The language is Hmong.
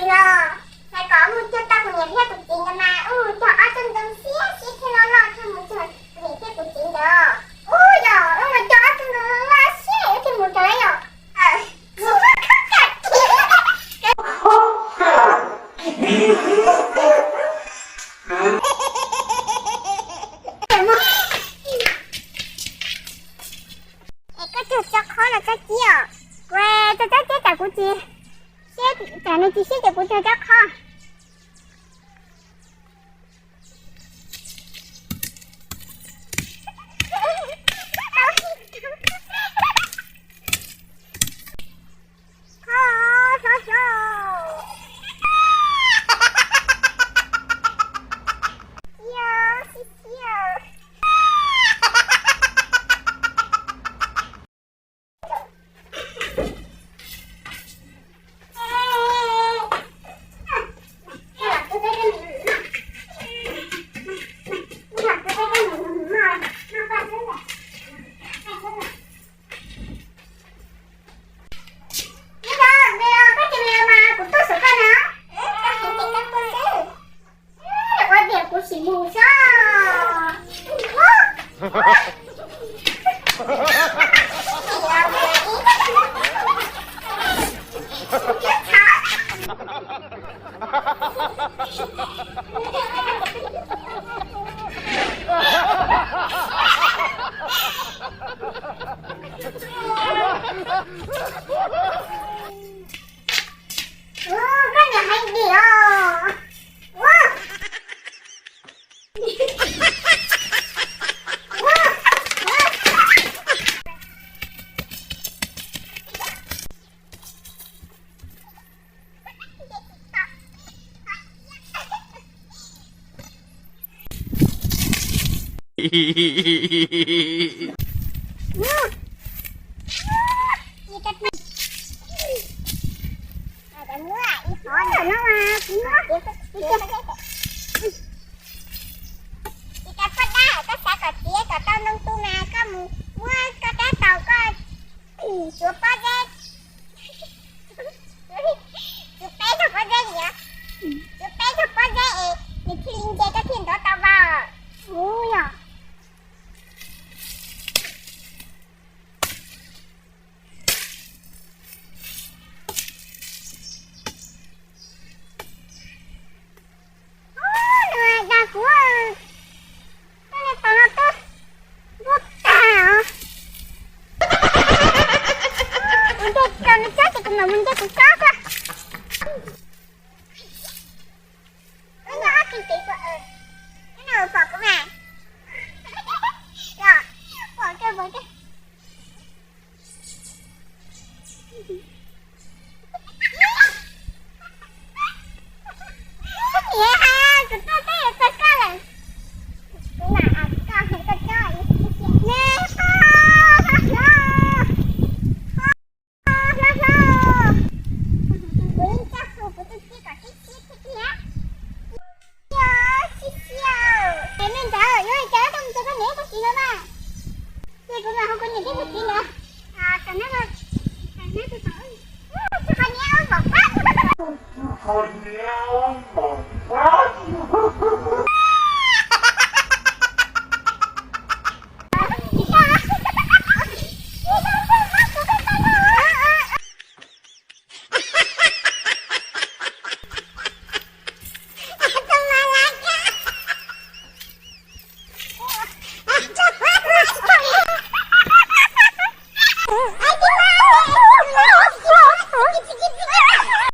Los, hais kom mus cog tau kuv niam thiab kuv txiv ntawd mas wb mus cog ob tug ntoo siab siab thiab loj loj thiaj mus cog kuv niam thiab kuv txiv ntawd. Ub, yog wb mus cog ob tug ntoo loj siab wb thiaj mus raws yom. Es koj cog tso qhov los tso ci os. Kuv tso tso ci, tsam kuv tsis siab, tsam nws tsis siab ces kuv cog tso qhov. Qhov hlob xyov. Xyov, xyov, xyov. Ua tias kuv tsis mus xwb. Ua, koj niam hais dim os. Ua. Tsis tas poj dab, koj xav kom tiav kom tau ntoo tu mas koj mus muab koj rab taus koj tsuav pob zeb, tsuav peb tug pob zeb li os, tsuav peb tug pob zeb es nws thiaj li nce koj thiaj ntov tau vau. Ub yog. Ub, nws dag kuv, koj niag tos no twb npua tag os. Kuv nce raws nws tsob ces kuv mam mus nce kuv tsob koj. Wb nyob ob tug tid, pom kuv mas. Pom kawg pom kawg. Niam hais kuv tuaj teb yuav txog koj lawm. Kuv mam koj hais koj tsob ne, hlob hlob, hlob hlob. Kuv yeej coj hu kuv tus txiv kom tib txib thiab tiag. Yog, tib txib. Es nej ntxawm yuav li cas rau mus ces koj niam koj txiv ntawd mas. Ces kuv mam hu kuv niam thiab kuv txiv ntawd. Tam no, tam no tus tom, tus qhov niam ub npaum pab.